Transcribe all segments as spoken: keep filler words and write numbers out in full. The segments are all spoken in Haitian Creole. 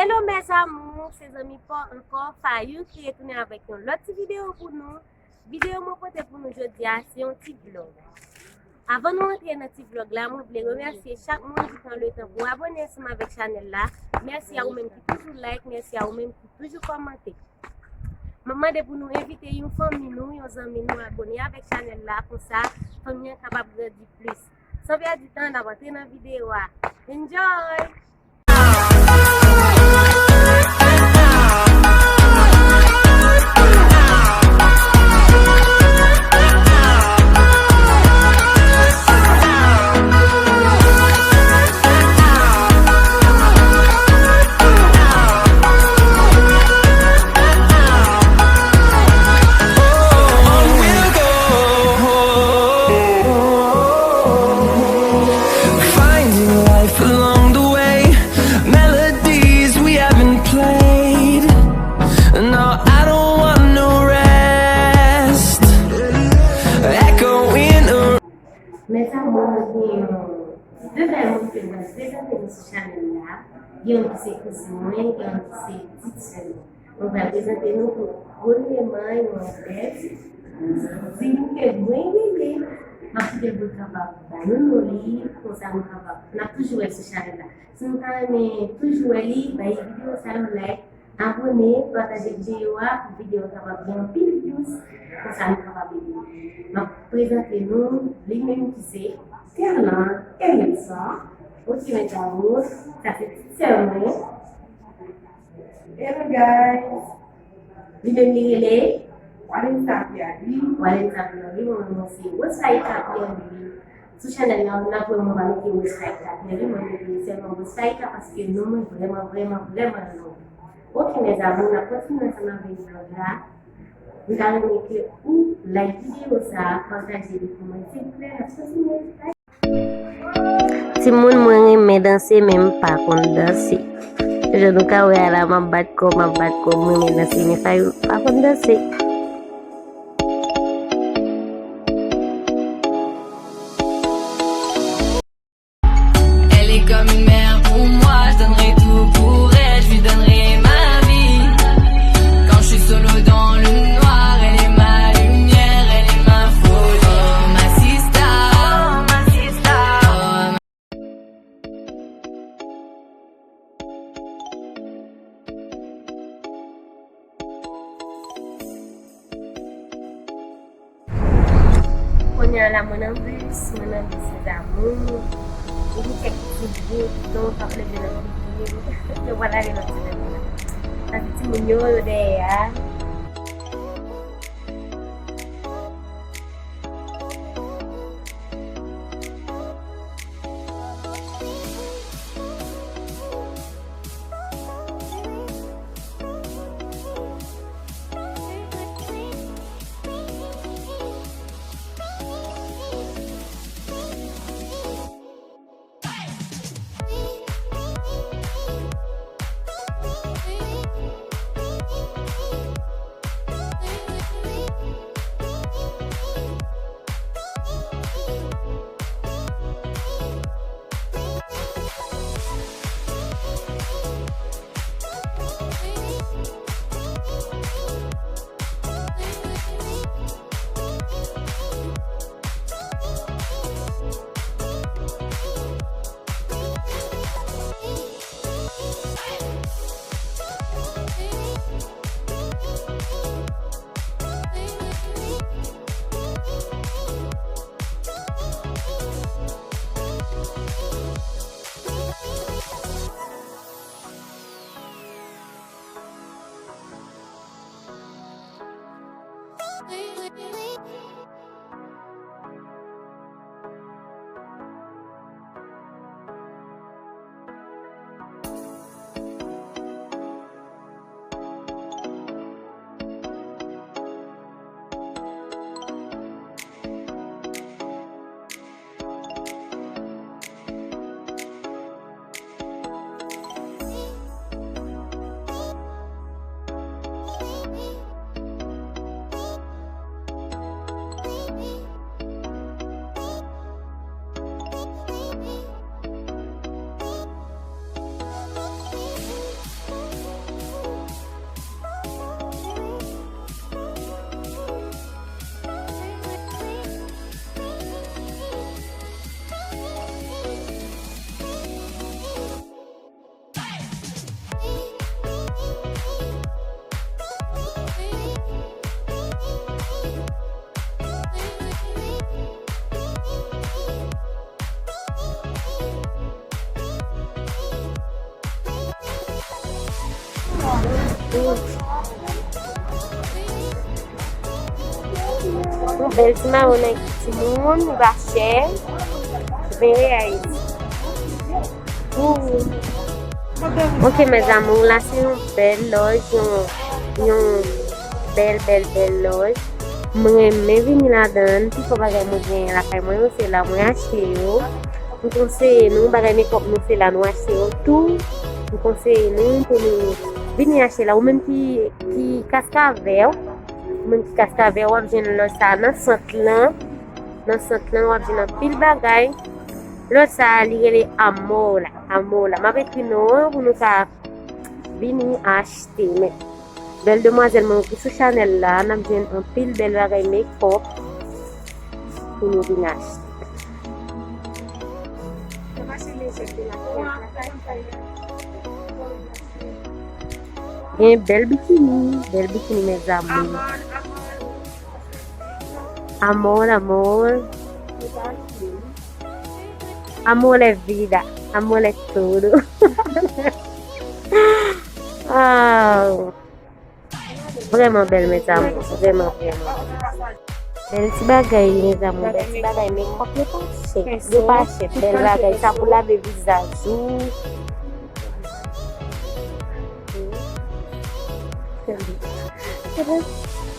Hello mes amours, se zanmi pa w ankò, Fayou ki retounen avèk yon lòt ti videyo pou nou. Videyo mwen pote pou nou jodi a, se yon ti vlog. Avan nou antre nan ti vlog la, mwen vle remèsye chak moun ki pran letan pou abòne ansanm avèk chanèl la. Mèsi a ou menm ki toujou like, mèsi a ou menm ki toujou kòmante. M ap mande pou nou envite yon fanmi nou, yon zanmi nou abòne avèk chanèl la, konsa fanmi an kapab grandi plis. San pèdi tan, n ap antre nan videyo a. Enjoy! Finding life along the way, melodies we haven't played. No, I don't want no rest. Echoing around. Mes amours, mwen gen de bèl moun ke mwen prezante nou sou chanèl la. Gen yon ki se kouzin mwen, gen yon ki se pitit sè mwen. Mwen pral prezante nou pou premyèman yon bèl ti kouzin ke mwen renmen. M ap kite l pou l kapab ba nou non li, konsa nou kapab, n ap toujou wè l sou chanèl la. Si nou ta renmen toujou wè li, bay videyo sa yon like, abòne, pataje videyo a pou videyo a kapab gen anpil views, konsa nou kapab ede. M ap prezante nou li menm ki se Terlan Elisa. Ok, mes amours, sa se ti sè mwen. Hello guys. Li menm li rele Walensa Pierre Louis. Walensa Pierre Louis, mwen menm mwen se Rosaïka Pierre Louis. Sou chanèl la, n ap wè mwen pa mete Rosaïka Pierre Louis, mwen mete sèlman Rosaïka paske non mwen vrèman, vrèman, vrèman long. Ok, mes amours, n ap kontinye ansanm avèk vlog la. M ta renmen ke ou like videyo sa, pataje li pou mwen, silvouplè, n ap kontinye. Timoun, mwen renmen danse, men m pa konn danse. Jan nou ka wè a la, m ap bat kò, m ap bat kò, m renmen danse, men Fayou pa konn danse. Elle est comme une mère pour moi, je donnerai tout pour elle, je lui donnerai ma vie. Quand je suis solo dans le noir, elle est ma lumière, elle est ma folie. Oh, ma sista, oh, ma sista, oh, ma Kounye a la, mwen nan bis, mwen nan bis, mes amours. Epi kèk ti bout, non, k ap leve nan figi m. Yo pral ale nan ti lèt la. Sa se timoun yo, yo dèyè a. Yon bèl ti mayo nan timoun, li pa chè. Ven reyalize. Ooh. Ok, mes amours, la se yon bèl lòj, yon, yon bèl, bèl, bèl lòj. M renmen vini ladan l, pifò bagay mwen genyen lakay mwen yo, se la mwen achte yo. M konseye nou, bagay mekòp nou, se la nou achte yo tou. M konseye nou pou nou vini achte la. Ou menm ki, ki Kaskavè, ou menm ki Kaskavè, w ap jwenn lòj sa a nan sant lan. Nan sant lan, w ap jwenn anpil bagay. Lòj sa a, li rele Amor la. Amor la. M ap ekri non an pou nou ka vini achte. Men, bèl demwazèl mwen ki sou chanèl la, n ap jwenn anpil bèl bagay mekòp pou nou vin achte. Gen bèl bikini, bèl bikini, mes amours. Amor, amor. Amor es vida. Amor es todo. Oh. Vrèman bèl, mes amours. Vrèman, vrèman. Bèl ti bagay, mes amours. Bèl ti bagay, mekòp yo pa chè. Yo pa chè. Bèl bagay. Sa pou lave vizaj ou.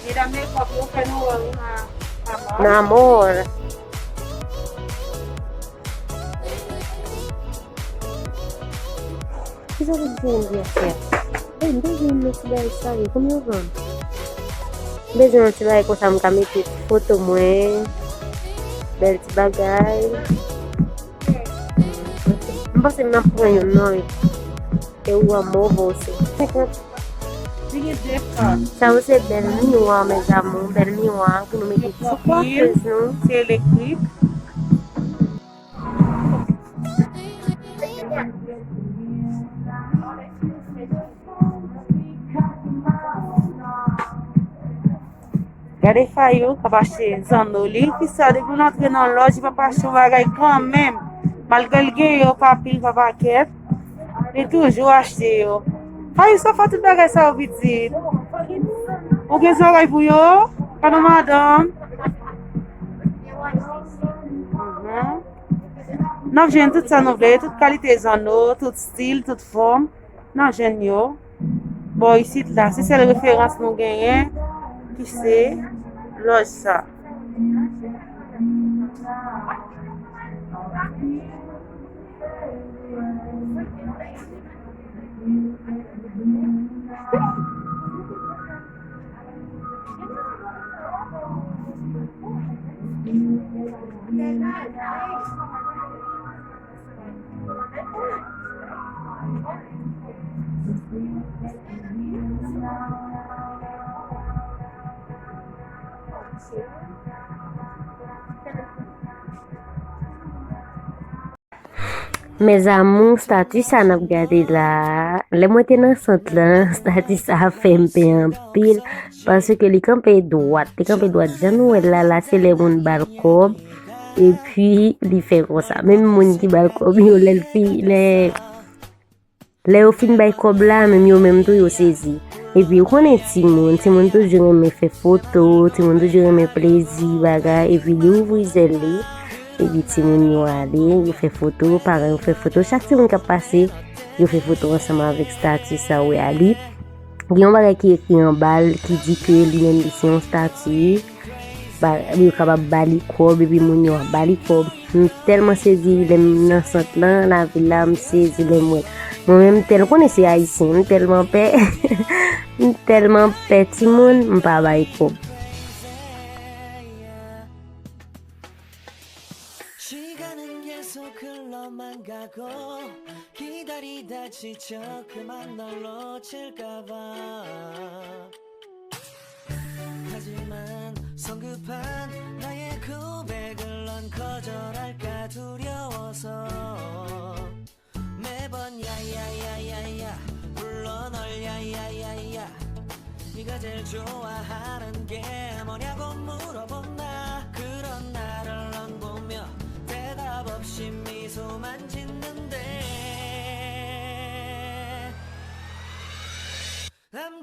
Medam mekòp yo fè nou wè ou nan Amor. Nan Amor. Kisa w ap di ann di afè a? Ey, m bezwen yon ti bagay sa yo, konbyen yo vann? M bezwen yon ti bagay konsa m ka mete foto mwen. Bèl ti bagay. M panse m ap pran youn non. E ou an move osi. Senkant. Li gen de kan. Sa yo se bèl miwa, mes amours, bèl miwa pou nou mete sou kwafez nou. Se elektrik. Gade Fayou k ap achte zanno li. Fi sa, depi l antre nan lòj, li p ap achte yon bagay kanmenm. Malgre l gen yo pa pil, pa pakèt, li toujou achte yo. Fayou, sa w fè tout bagay sa yo pitit? Ou gen zòrèy pou yo? Pa nan madanm. Mhm. N ap jwenn tout sa nou vle, tout kalite zanno, tout stil, tout fòm. N ap jwenn yo. Bò isit la, se sèl referans nou genyen ki se lòj sa. Mes amours, stati sa n ap gade la, lè mwen te nan sant lan, stati sa fè m pè anpil, paske li kanpe dwat, li kanpe dwat, jan nou wè l la, la se lè moun ba l kòb, epi li fè konsa. Menm moun ki ba l kòb yo, lè l fi, lè, lè yo fin bay kòb la, menm yo menm tou yo sezi. Epi ou konnen timoun, timoun toujou renmen fè foto, timoun toujou renmen plezi, bagay, epi li ouvri zèl li, epi timoun yo ale, yo fè foto, paran yo fè foto, chak timoun k ap pase, yo fè foto ansanm avèk stati sa w wè a li. Gen yon bagay ki ekri anba l, ki di ke li menm li se yon stati, ba, yo kapab ba li kòb, epi moun yo ap ba li kòb. M tèlman sezi lè m nan sant lan, lavil la, m sezi lè m wè. Mwen menm, m tèl, konnen se ayisyen, m tèlman pè, m tèlman pè timoun, m pa bay kòb. 시간은 계속 흘러만 가고 기다리다 지쳐 그만 널 놓칠까 봐 하지만 성급한 나의 고백을 넌 거절할까 두려워서 매번 야야야야야 불러 널 야야야야 네가 제일 좋아하는 게 뭐냐고 물어본 나 그런 나를 넌 보며 대답 없이 미소만 짓는데 I'm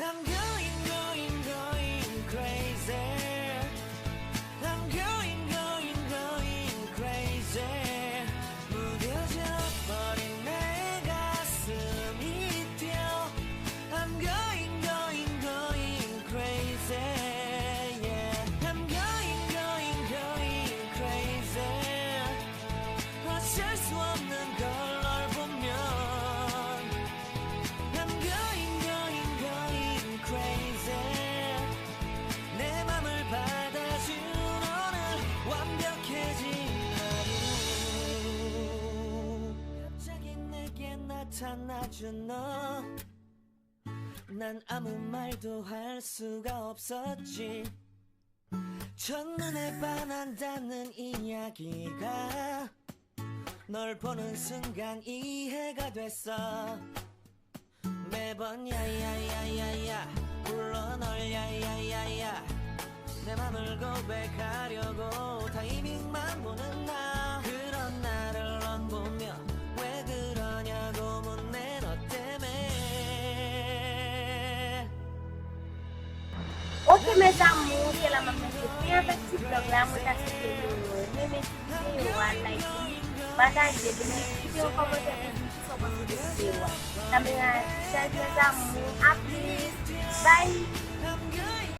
I'm going, going, going crazy. I'm going, going, going crazy. 무뎌져 버린 내 가슴이 뛰어. I'm going, going, going crazy. Yeah. I'm going, going, going crazy. 어쩔 수 없는 걸 널 보면 I'm going, going, going crazy. 내 맘을 받아준 오늘 완벽해진 하루. 갑자기 내게 나타나준 너. 난 아무 말도 할 수가 없었지. 첫눈에 반한다는 이야기가 널 보는 순간 이해가 됐어. 매번 야야야야야 불러 널. 야야야야야 내 맘을 고백하려고 타이밍만 보는 나. 그런 나를 넌 보며 왜 그러냐고 묻네. 너 때문에. Ok mes amours, se la m ap mete fen avèk ti vlog la. Mwen ta swete nou renmen ti videyo a, like li, pataje li, kite yon kòmantè pou di kisa w panse de videyo a. Sa m te gen a di, mes amours, a plis, bye.